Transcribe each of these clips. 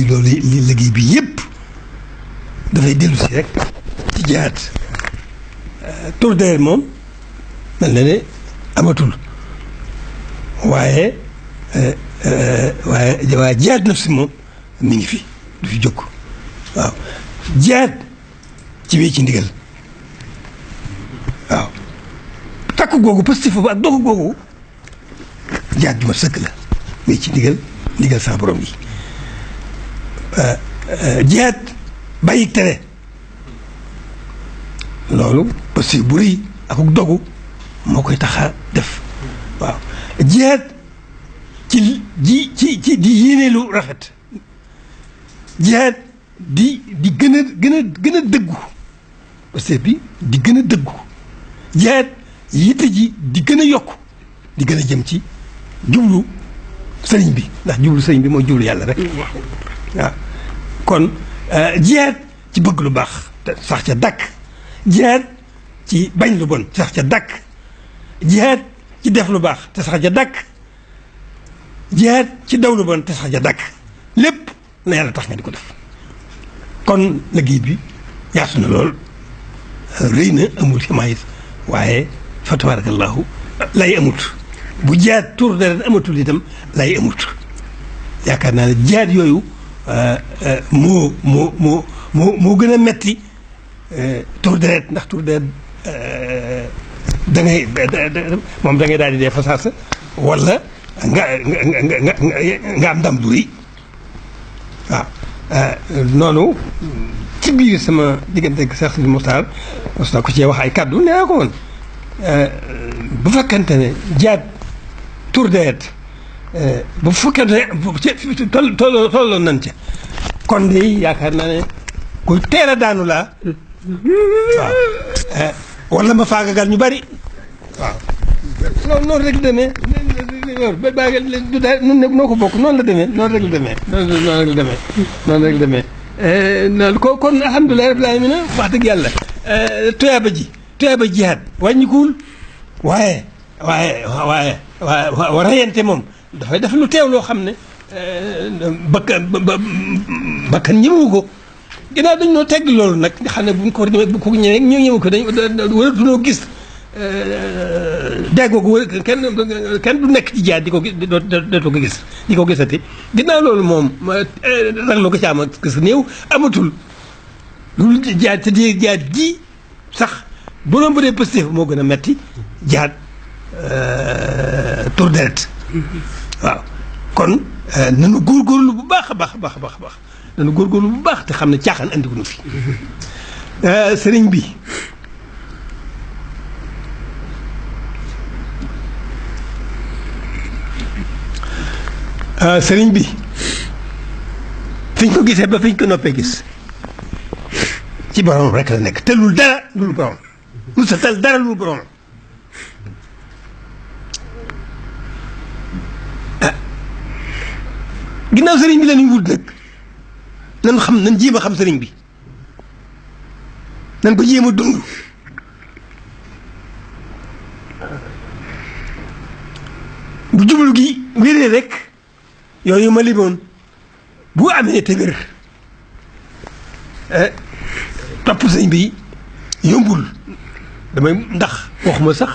loolu li liggéey bi yëpp dafay dellu si rek ci jihaad. tur deret moom mel na ne amatul waaye jihaad nafsi moom mi ngi fi du fi jóg waaw jihaad ci wéy ci ndigal waaw takku googu positif ba ak doxu googu jihaad ju ma sëkk la wéy ci ndigal sa borom yi jihaad bàyyi tere loolu parce que bu rëy ak dogu moo koy tax a def waaw jihaad ci di yéene lu rafet jihaad di gën a dëggu parce que bi di gën a dëggu jihaad yitte ji di gën a yokk di gën a jëm ci jublu sëriñ bi ndax jublu sëriñ bi mooy jublu yàlla rek waaw kon jihaad ci bëgg lu baax te sax ca dàkk jihaad ci bañ lu bon sax ca dàkk jihaad ci def lu baax te sax ca dàkk jihaad ci daw lu bon te sax ca dàkk lépp na yàlla tax nga di ko def kon liggéey bi yaatu na lool rëy na amul ximaayit waaye fa tabarakallahu lay amut bu jihaad tur deret amatul itam lay amut yaakaar naa ne jihaad yooyu moo gën a metti tur deret ndax tur deret da ngay moom da ngay daal di dee fasaasa wala nga am ndam du rëy waaw noonu ci biir sama diggante ak Cheikh Sidi Mokhtar mos naa ko cee wax ay kàddu nee ko woon bu fekkente ne jihaad tur deret bu fekkente ne tolloon nañ ca kon de yaakaar naa ne kuy teel a daanu laa waaw wala ma faagagal ñu bari waaw noonu rek demee du daal noo ko bokk noonu la demee noonu rek la demee kon alhamdulilah rabbil alamin wax dëgg yàlla tuyaaba jihaad wàññikuwul waaye rayante moom dafay def lu teew loo xam ne bakkan ñëwu ko ginnaaw dañ noo tegg loolu nag nga xam ne bu ko ñëwee ñëwu ko dañ waratunoo gis déggoo ko kenn du nekk ci jihaad di ko dootoo ko gis di ko gisati ginnaaw loolu moom rag loo ko caama gis néew amatul lu jihaad te di jihaad ji sax bu doon bëree positif moo gën a metti jihaad tur deret waaw kon nanu góorgóorlu bu baax a baax a baax a baax nanu góorgóorlu bu baax te xam ne caaxaan andi ko nu fi sëriñ bi fiñ ko gisee ba fiñ ko noppee gis ci borom rek la nekk te lul dara lul borom lu sa tal dara lul borom ginnaaw sëriñ bi la ñuy wut nag nan jéem a xam sëriñ bi nan ko jéem a dund bu jublu gi wéree rek yooyu ma limoon bu amee te wér topp sëriñ bi yombul damay ndax waxuma sax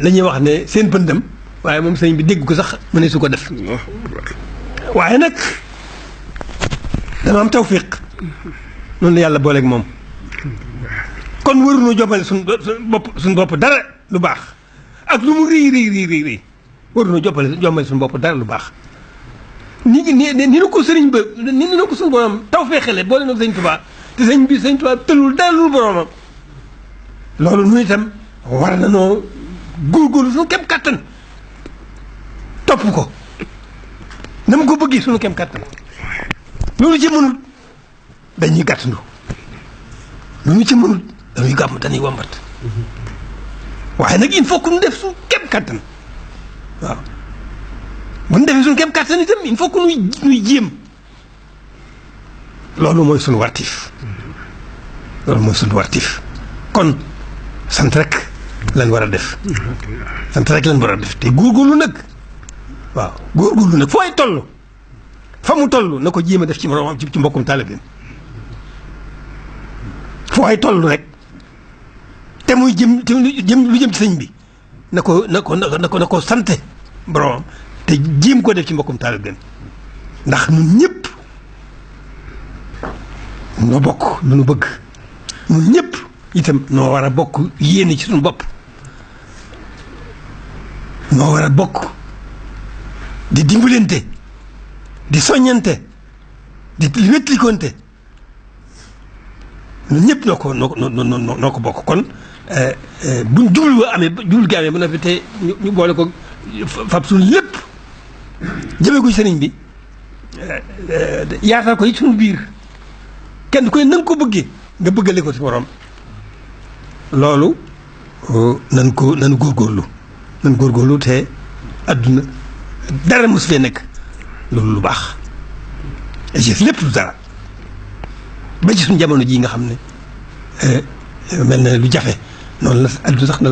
la ñuy wax ne seen pëndam waaye moom sëriñ bi dégg ko sax mu ne su ko def waaye nag dama am tawfiq noonu la yàlla booleeg moom kon waruñoo jombale suñ bopp dara lu baax ak lu mu rëy waruñoo jombale suñu bopp dara lu baax ni nu ko sëriñ ba ni nu ko suñu borom tawfeexale boole nag sëñ Tuubaa te sëñ Tuubaa tëlul dara lu boromam loolu nu itam war na noo góorgóorlu suñu kem kattan topp ko na mu ko bëggee suñu kem kattan loolu ci mënul dañuy gàttandu loolu ci mënul dañuy wàmbat waaye nag il faut que ñu def suñu kem kattan waaw bu ñu defee suñu kem kattan itam il faut que nuy jéem loolu mooy suñu wartif kon sant rek lañ war a def te góorgóorlu nag waaw góorgóorlu nag fooy toll fa mu toll na ko jéem a def ci moroomam ci mbokkum taalibeem fu waay toll rek te muy jëm lu jëm ci sëñ bi na ko sante boromam te jéem ko def ci mbokkum taalibeem ndax ñun ñëpp noo bokk lu nu bëgg ñun ñëpp itam noo war a bokk yéene ci suñu bopp noo war a bokk di dimbalante di soññante di wétlikonte ñun ñëpp noo ko bokk kon buñ jublu gi amee ba noppi te ñu boole ko fab suñu lépp jëmee ko ci sëriñ bi yaatal ko it suñu biir kenn ku ne na nga ko bëggee nga bëggale ko ci borom loolu nan góorgóorlu te adduna dara mosu fee nekk loolu lu baax et lépp lu dara ba ci suñu jamono jii nga xam ne mel na lu jafe noonu la adduna sax na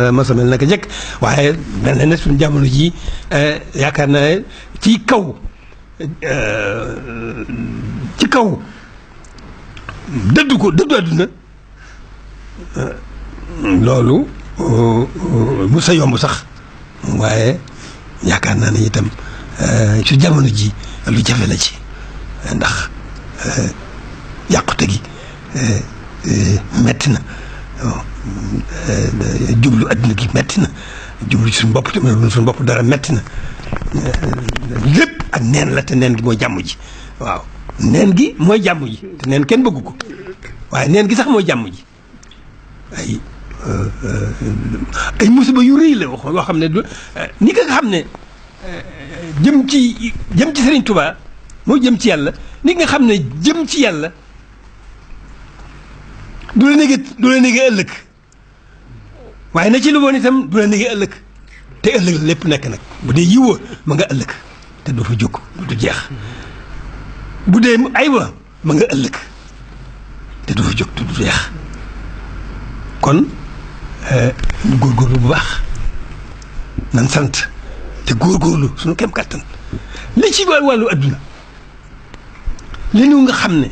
la masa mel naka jekk waaye mel na ne suñu jamono jii yaakaar naa ne ci kaw dëddu adduna loolu mu sa yomb sax waaye yaakaar naa ne itam ci jamono ji lu jafe la ci ndax yàqute gi metti na jublu adduna gi metti na jublu ci suñu bopp te suñu bopp dara metti na lépp ak neen la te neen gi mooy jàmm ji waaw neen gi mooy jàmm ji te neen kenn bëggu ko waaye neen gi sax mooy jàmm ji ay musiba yu rëy la wax yoo xam ne ni nga xam ne jëm ci Sëriñ Tuubaa moo jëm ci yàlla ni nga xam ne jëm ci yàlla du la négee ëllëg waaye na ci lu bon itam du la négee ëllëg te ëllëg la lépp nekk nag bu dee yiwa ma nga ëllëg te doo fa jóg du jeex bu dee aywa ma nga ëllëg te du fa jóg du jeex kon ñu góorgóorlu bu baax nan sant te góorgóorlu suñu kem kàttan li ci wàllu adduna li ñu nga xam ne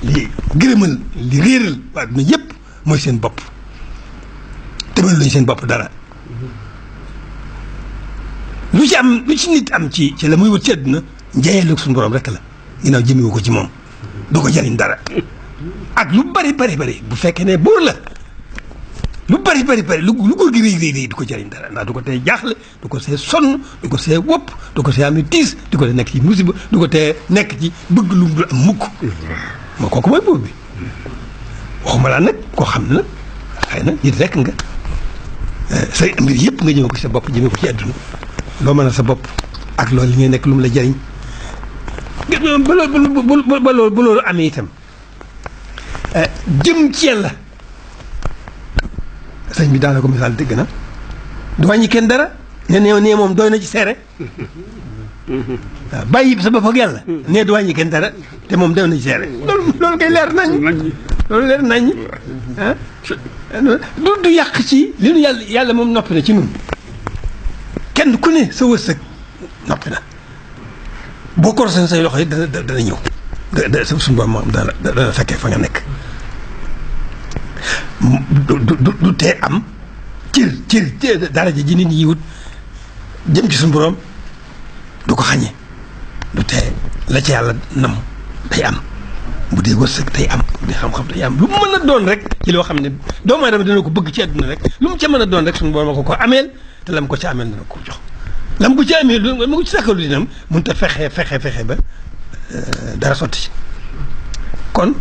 li gërëmal li réeral waa adduna yëpp mooy seen bopp te mel lañu seen bopp dara lu ci nit am ci la muy wut ci adduna njaayal suñu borom rek la ginnaaw jëmewu ko ci moom du ko jariñ dara ak lu bari bu fekkee ne buur la lu bari lu góor gi rëy du ko jëriñ dara ndax du ko tee jaaxle du ko see sonn du ko see wopp du ko see am tiis du ko tee nekk ci musiba du ko tee nekk ci bëgg lu mu dul am mukk moo kooku mooy buur bi waxuma laa nag koo xam ne nag xëy na nit rek nga say mbir yëpp nga jëme ko ci sa bopp jëme ko ci àdduna loo mën a sa bopp ak loolu li ngay nekk lu mu la jëriñ ba loolu amee itam jëm ci yàlla sëñ bi daana ko misaal dégg na du wàññi kenn dara nee moom doy na ci seere waaw bàyyi sa bopp ak yàlla nee du wàññi kenn dara te moom doy na ci seere loolu kay leer nañ loolu leer nañ du yàq ci li nu yàlla moom noppi na ci nun kenn ku ne sa wërsëg noppi na boo ko rosee say loxo yi dana ñëw suñu borom moom dana fekkee fa nga nekk du tee am cër daraja ji nit ñi wut jëm ci suñu borom du ko xañe du tee la ci yàlla nam day am bu dee wërsëg day am bu dee xam-xam day am lu mu mën a doon rek ci loo xam ne doomu aadama dana ko bëgg ci àdduna rek lu mu ca mën a doon rek suñu borom ko ameel te lam ko ci ameel dana ko jox lam ko ci ameel ma ko ci sàkkalu dinam mënut a fexe ba dara sotti ci kon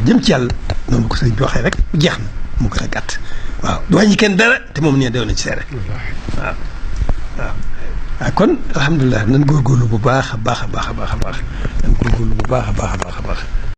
jëm ci yàlla noonu ko sëriñ bi waxee rek jeex na mu gën a gàtt waaw du wàññi kenn dara te moom nee dew na ci seere waaw kon alhamdulilah nan góorgóorlu bu baax a baax nan góorgóorlu bu baax a baax